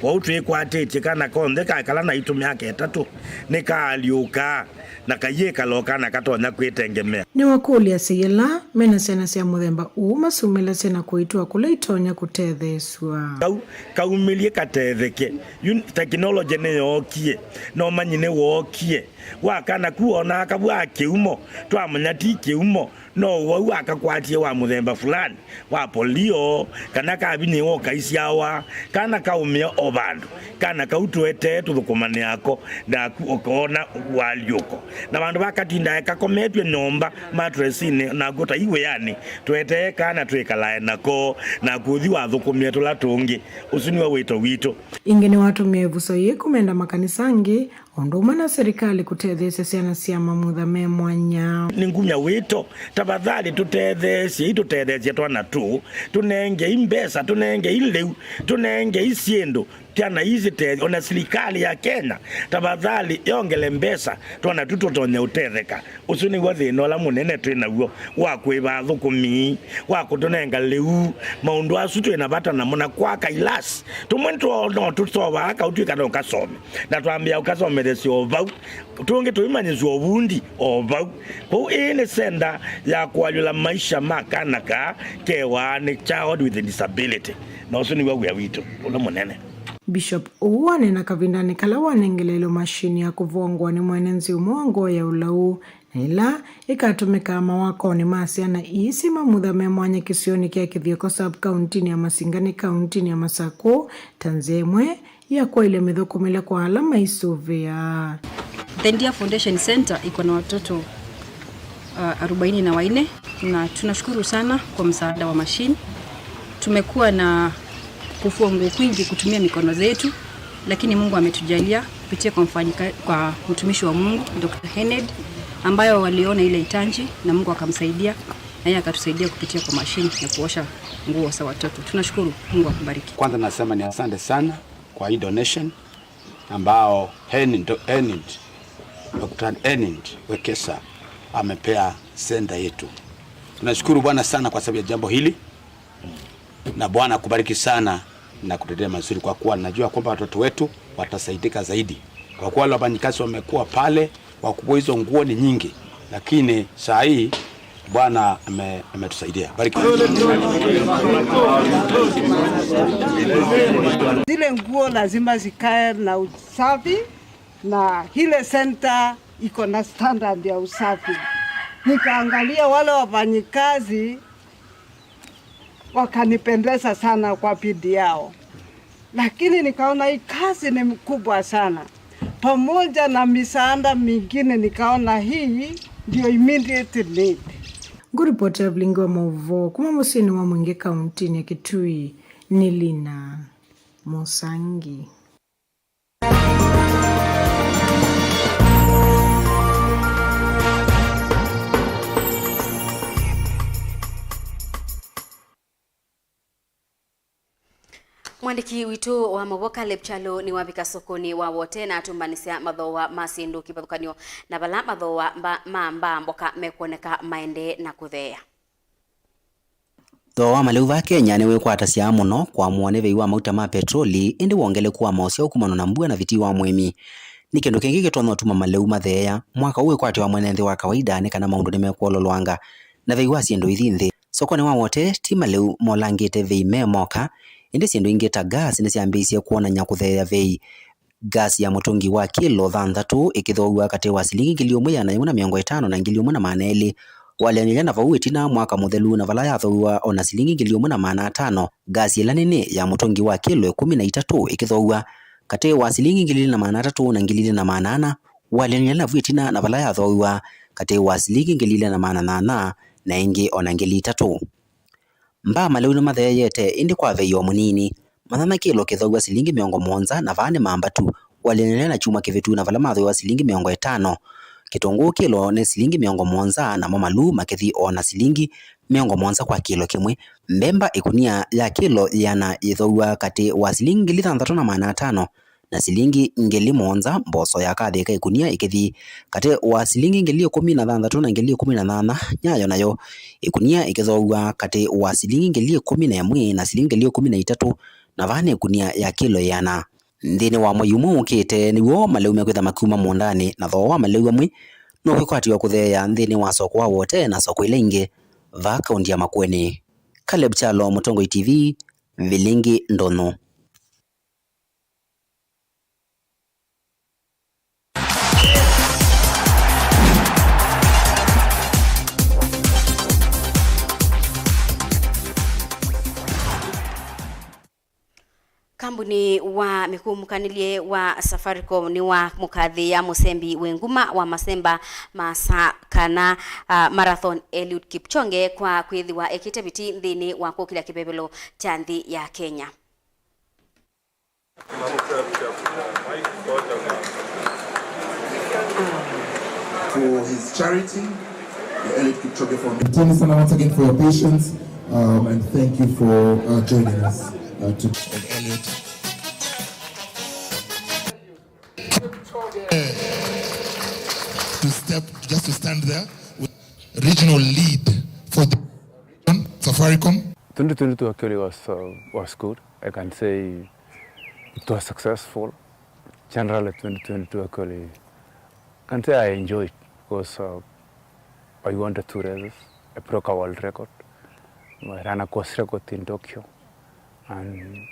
Kwoou twĩkwatĩtye kana konthe ka kala naitũ myaka ĩtatũ nĩkaalyũkaa na kayĩkala o kana katonya kwĩtengemea. Nĩwakũlya asyai ala mena syana sya mũthemba ũũ masumĩlasye na kũitw'a kũla itonya kũtetheesw'a. Kau kaumĩlye katetheke. Yu teknolongĩ nĩyookie, na ũmanyi nĩwookie. Wa kana ku onaa kavwaa kĩumo, twamanya ti kĩumo, no ũwau akakwatie wa mũthemba fulani, wa polio, kana kavinyĩĩwa ũkaisyawa, kana kaũmĩa o vandũ. Kana kau tũetee tũthũkũmanĩako, naku ũkoona walyũko. Na vandũ vakatindae kakometw'e nyũmba matresinĩ, naku ũtai wĩanĩ, tũetee kana twĩkalae nako, naku ũthi wathũkũmĩe tũla tũngĩ. Ũsu nĩw'o wĩto witũ. Ĩngĩ nĩwatũmĩe ĩvuso yĩĩ kũmenda makanisa angĩ, o ũndũ ũmwe na silikalĩ kũtetheesya syana sya mamutha me mwanya. Nĩngumya wĩto, tafadhali tũtetheesyei, tũtetheesye twana tũũ, tũnengei mbesa, tũnengei lĩu, tũnengei syĩndũ, syana ii sitethye, ona silikalĩ ya Kenya, tafadhali yongele mbesa, twana tu tũtonye ũtetheka. Ũsu nĩw'o thĩna ũla mũnene twĩ naw'o, wa kũĩva athũkũmi, wa kũtũnenga lĩu. Maũndũ asu twĩ na vata namo, na kwaka ilasi. Tũmwe nĩtwoo no tũsovaa kaũ twĩka no kasome, na twambĩa ũkasomethesya o vau. Tũngĩ tũimanyĩsya ũvundi o vau. Kwoou ĩĩ nĩ senda ya kũalyũla maisha ma kana kaa kewaa nĩ child with a disability. Na ũsu nĩw'o wĩa witũ ũla mũnene. Bishop ũũ waneena kavindanĩ kala wanengeleelwe mashini ya kũvongwa nĩ mwene nzĩ ũmwe wa ngoo ya ũlau, na ĩla ĩkatũmĩkaa mawakonĩ ma syana ii syĩ mamutha me mwanya kĩsionĩ kya Kĩthioko sub-kauntinĩ ya Masinga nĩ kauntinĩ ya Masakũ, ta nzĩa ĩmwe ya kwaĩlya mĩthũkũmĩle kwa ala maisũvĩaa. The Dear Foundation Center iko na watoto uh, arobaini na wanne, na tunashukuru sana kwa msaada wa mashini. Tumekuwa na kufua nguo kwingi kutumia mikono zetu, lakini Mungu ametujalia kupitia kwa mfanyika-, kwa mtumishi wa Mungu, Doctor Hened, ambayo waliona ile hitaji na Mungu akamsaidia, na yeye akatusaidia kupitia kwa mashini ya kuosha nguo za watoto. Tunashukuru, Mungu akubariki. Kwanza nasema ni asante sana kwa hii donation ambao Enid, Enid, Doctor Enid Wekesa amepea senta yetu. Tunashukuru Bwana sana kwa sababu ya jambo hili, na Bwana akubariki sana na kutetea mazuri, kwa kuwa najua kwamba watoto wetu watasaidika zaidi, kwa kuwa wale wafanyikazi wamekuwa pale, kwa kuwa hizo nguo ni nyingi, lakini saa hii Bwana ame-, ametusaidia. Barikiwa. Zile nguo lazima zikae na usafi, na ile center iko na standard ya usafi. Nikaangalia wale wafanyikazi, wakanipendeza sana kwa bidii yao. Lakini nikaona hii kazi ni mkubwa sana. Pamoja na misaada mingine, nikaona hii ndio immediate need. Ngũripoti ya vilingi wa maũvoo kuma mũsyĩnĩ wa Mwingĩ kauntinĩ ya Kitui nĩ Lina Mũsangi. Mwandĩki witũ wa maũvoo Caleb Kyalo nĩwavika sokonĩ wa Wote na atũmbanĩsya mathooa ma syĩndũ kĩvathũkany'o na vala mathooa mba-, ma mbaa mboka mekwoneka maendee na kũtheea. Thooa wa malĩu va Kenya nĩwĩkwatasya mũno kwa mũonevei wa mauta ma petroli, ĩndĩ wongeleku wa maũsyao kumana na mbua na vitii wa mũĩmi Nĩ kĩndũ kĩngĩ kĩtonya ũtuma malĩu matheea. Mwaka ũũ wĩkwatyo wa mwene nthĩ wa kawaida nĩ kana maũndũ nĩmekwololwanga na vei wa syĩndũ ithi nthĩ. Sokonĩ wa Wote, ti malĩu molangĩte vei me moka, ĩndĩ syĩndũ ingĩ ta gas nĩsyambĩĩisye kwonany'a kũtheea vei. Gas ya mũtũngi wa kĩlo thanthatũ ĩkĩthooaw'a katĩ wa silingi ngili ĩmwe ĩana yĩmwe na mĩongo ĩtano na ngili ĩmwe na maana elĩ, walyanĩlya na vau ĩtina mwaka mũthelu, na vala yathooaw'a o na silingi ngili ĩmwe na maana atano. Gas ĩla nene ya mũtũngi wa kĩlo ĩkũmi na itatũ ĩkĩthooaw'a katĩ wa silingi ngili ilĩ na maana atatũ na ngili ilĩ na maana ana, walyanĩlya na vu ĩtina na vala yathooaw'a katĩ wa silingi ngili ilĩ na maana nyanya na ĩngĩ o na ngili itatũ. Mbaa malĩu nĩmatheeyete, ĩndĩ kwa vei o mũnini. Manyanya kĩlo kĩthooaw'a silingi mĩongo mũonza, na vaa nĩ mambatu, walyanĩlya na kyumwa kĩvĩtu na vala mathooewa silingi mĩongo ĩtano. Kĩtũngũũ kĩlo nĩ silingi mĩongo mũonza, namo maluu makĩthi o na silingi mĩongo mũonza kwa kĩlo kĩmwe. Mbemba ĩkunia ya kĩlo yĩana yĩthooaw'a katĩ wa silingi ngili thanthatũ na maana atano na silingi ngili mũonza. Mboso ya kathĩ ka ĩkunia ĩkĩthi katĩ wa silingi ngili ĩkũmi na thanthatũ na ngili ĩkũmi na nyanya. Nyayo nayo ĩkunia ĩkĩthooaw'a katĩ wa silingi ngili ĩkũmi na ĩmwe na silingi ngili ĩkũmi na itatũ, na vaa nĩ ĩkunia ya kĩlo ĩana. Nthĩnĩ wa mwei ũmwe ũkĩte nĩw'o malĩu mekwĩtha makiuma mũũndanĩ, na thooa wa malĩu amwe nũkwĩkwatĩwa kũtheea nthĩnĩ wa soko wa Wote na soko ila ingĩ vaa kaũnti ya Makueni. Caleb Kyalo, Mũtongoi T V, Vilingi, Ndũnyũ. Kambuni wa mĩkũmũkanĩlye wa Safaricom nĩwamũkathĩĩa mũsembi wĩ nguma wa masemba ma Sa-, kana, ah, Marathon, Eliud Kipchoge kwa kwĩthĩwa ekĩte vitii nthĩnĩ wa kũkĩlya kĩvevelo kya nthĩ ya Kenya. For his charity, the Eliud Kipchoge Foundation. Asante sana once again for your patience, um, and thank you for, uh, joining us, uh, to of Eliud. To step, just to stand there, with regional lead for the region, Safaricom. Twenty twenty-two actually was, uh, was good. I can say it was successful. Generally, twenty twenty-two actually, I can say I enjoyed because, uh, I won the two races. I broke a world record. I ran a course record in Tokyo, and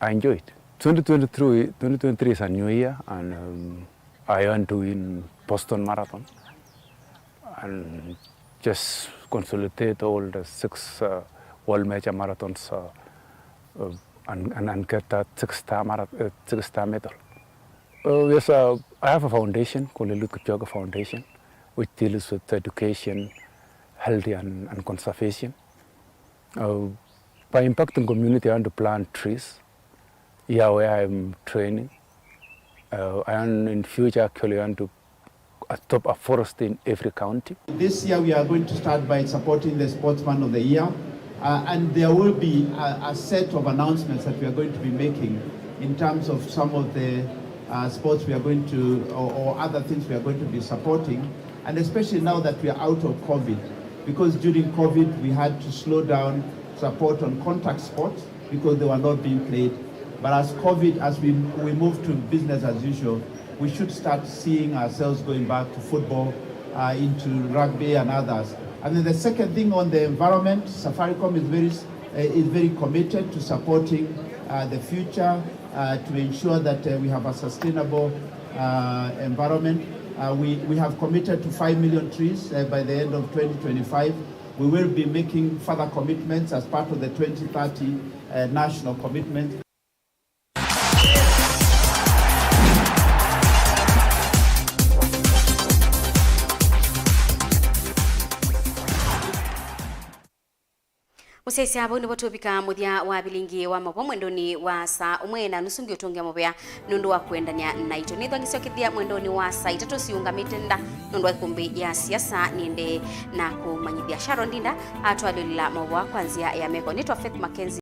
I enjoyed. Twenty twenty-three, twenty twenty-three is a new year, and, um, I want to win Boston Marathon and just consolidate all the six, uh, world major marathons, uh, uh, and, and, and get that six-star marath-, uh, six-star medal. Uh, yes, uh, I have a foundation called the Eliud Kipchoge Foundation, which deals with education, health, and, and conservation. Uh, by impacting community, I want to plant trees here where I'm training. Uh, I want in future actually want to adopt a forest in every county. This year we are going to start by supporting the Sportsman of the Year, uh, and there will be a, a set of announcements that we are going to be making in terms of some of the, uh, sports we are going to, or, or other things we are going to be supporting, and especially now that we are out of COVID, because during COVID we had to slow down support on contact sports because they were not being played. But as COVID, as we, we move to business as usual, we should start seeing ourselves going back to football, uh, into rugby and others. And then the second thing on the environment, Safaricom is very, uh, is very committed to supporting, uh, the future, uh, to ensure that, uh, we have a sustainable, uh, environment. Uh, we, we have committed to five million trees, uh, by the end of twenty twenty-five. We will be making further commitments as part of the twenty thirty, uh, national commitment. Mũsyaĩĩsya, vau nĩvo tũvika mũthya wa vilingi wa maũvoo mwendonĩ wa saa ũmwe na nusu. Ngĩũtũngĩa mũvea nũndũ wa kũendany'a naitũ. Nĩthwa ngĩsyokethya mwendonĩ wa saa itatũ siũngamĩte nda nũndũ wa ĩkũmbĩ ya siasa. Nĩendee na kũmanyĩthya Sharon Ndinda atwalĩlĩla maũvoo kwa nzĩa ya meko. Nĩtwa Faith Mackenzie.